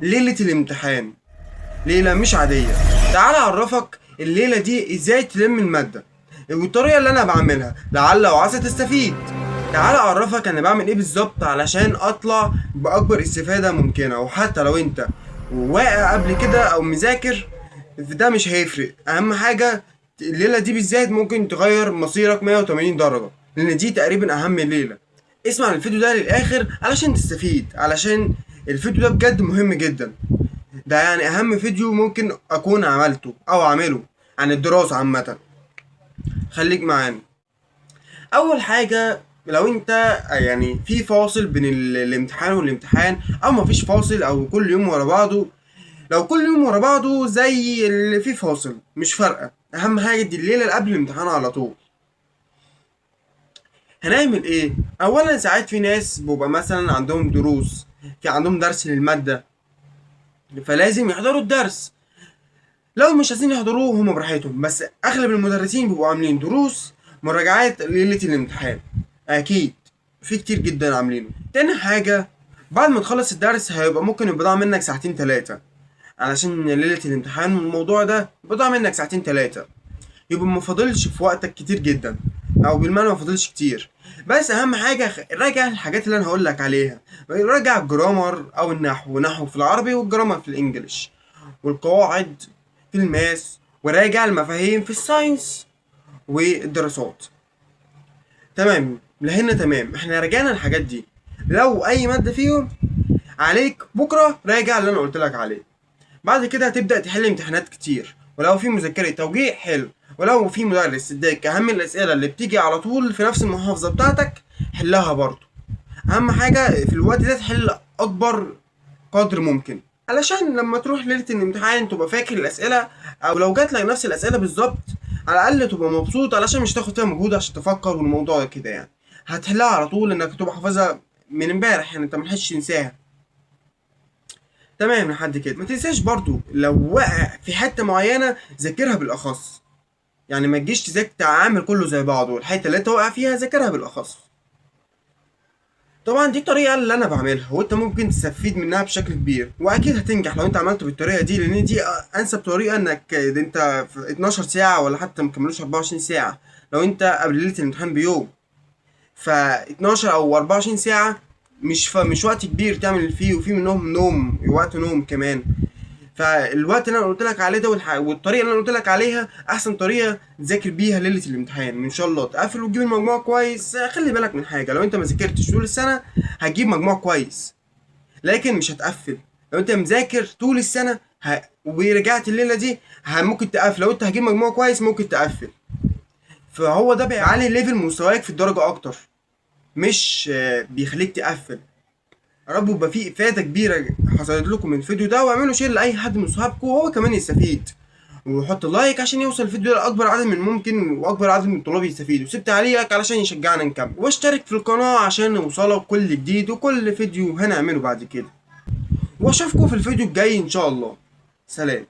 ليلة الامتحان، ليلة مش عادية. تعال اعرفك الليلة دي ازاي تلم المادة والطريقة اللي انا بعملها، لعل وعسى تستفيد. تعال اعرفك انا بعمل ايه بالظبط علشان اطلع باكبر استفادة ممكنة. وحتى لو انت واقع قبل كده او مذاكر ده مش هيفرق. اهم حاجة الليلة دي بالذات ممكن تغير مصيرك 180 درجة، لان دي تقريبا اهم ليلة. اسمع الفيديو ده للاخر علشان تستفيد، علشان الفيديو ده بجد مهم جدا. ده يعني اهم فيديو ممكن اكون عملته او اعمله عن الدراسة عامة. خليك معانا. اول حاجة، لو انت يعني في فاصل بين الامتحان والامتحان، او مفيش فاصل، او كل يوم ورا بعضه. لو كل يوم ورا بعضه زي اللي فيه فاصل مش فارقة، اهم حاجة دي الليلة اللي قبل الامتحان على طول. هنعمل ايه؟ اولا ساعات في ناس بيبقى مثلا عندهم دروس، في عندهم درس للمادة، فلازم يحضروا الدرس. لو مش عايزين يحضروه هم براحتهم، بس اغلب المدرسين بيبقوا عاملين دروس مراجعات ليلة الامتحان، اكيد في كتير جدا عاملينه. تاني حاجة، بعد ما تخلص الدرس هيبقى ممكن يبقى ضاع منك ساعتين تلاتة، علشان ليلة الامتحان والموضوع ده يبقى ضاع منك ساعتين تلاتة، يبقى ما فاضلش في وقتك كتير جدا، او بالمعنى ما فاضلش كتير. بس اهم حاجة راجع الحاجات اللي انا هقول لك عليها. راجع ال grammar او النحو، نحو في العربي وال grammar في ال English، والقواعد في ال math، وراجع المفاهيم في ال science والدراسات. تمام لهنا؟ تمام، احنا راجعنا الحاجات دي. لو اي مادة فيهم عليك بكرة راجع اللي انا قلت لك عليه. بعد كده هتبدأ تحل امتحانات كتير، ولو في مذكرة توجيه حلو، ولو في مدرس اداك اهم الاسئلة اللي بتيجي على طول في نفس المحافظة بتاعتك حلها برضو. اهم حاجة في الوقت ده تحل اكبر قدر ممكن، علشان لما تروح ليلة الامتحان تبقى فاكر الاسئلة، او لو جات لك نفس الاسئلة بالظبط على الاقل تبقى مبسوط، علشان مش تاخد فيها مجهود عشان تفكر والموضوع كده. هتحلها على طول انك تبقى حافظها من امبارح، انت ملحقتش تنساها. تمام لحد كده. ما تنساش برضو لو وقع في حتة معينة ذاكرها بالاخص، ما تجيش تذاكر تعامل كله زي بعضه، الحتة اللي انت واقع فيها ذاكرها بالاخص. طبعا دي الطريقة اللي انا بعملها، وانت ممكن تستفيد منها بشكل كبير، واكيد هتنجح لو انت عملته بالطريقة دي، لان دي انسب طريقة. انك انت في 12 ساعة ولا حتى ما كملوش 24 ساعة لو انت قبل ليلة الامتحان بيوم، ف 12 او 24 ساعة مش وقت كبير تعمل فيه، وفي منهم نوم، وقت نوم كمان. فالوقت اللي انا قلت لك عليه ده والطريقة اللي انا قلت لك عليها احسن طريقه تذاكر بيها ليلة الامتحان. ان شاء الله تقفل وتجيب المجموع كويس. خلي بالك من حاجة، لو انت ما ذاكرتش طول السنة هتجيب مجموع كويس، لكن مش هتقفل. لو انت مذاكر طول السنة ورجعت الليلة دي ممكن تقفل. لو انت هتجيب مجموع كويس ممكن تقفل. فهو ده بيعلي level مستواك في الدرجة اكتر، مش بيخليك تقفل. يا رب يبقى في افاده كبيرة حصلت لكم من الفيديو ده، واعملوا share لاي حد من صحابكم وهو كمان يستفيد، وحط like عشان يوصل الفيديو لاكبر عدد من الممكن واكبر عدد من الطلاب يستفيد، وسيب تعليقك علشان يشجعنا نكمل، واشترك في القناة عشان يوصلك كل جديد وكل فيديو هنعمله بعد كده. واشوفكم في الفيديو الجاي ان شاء الله. سلام.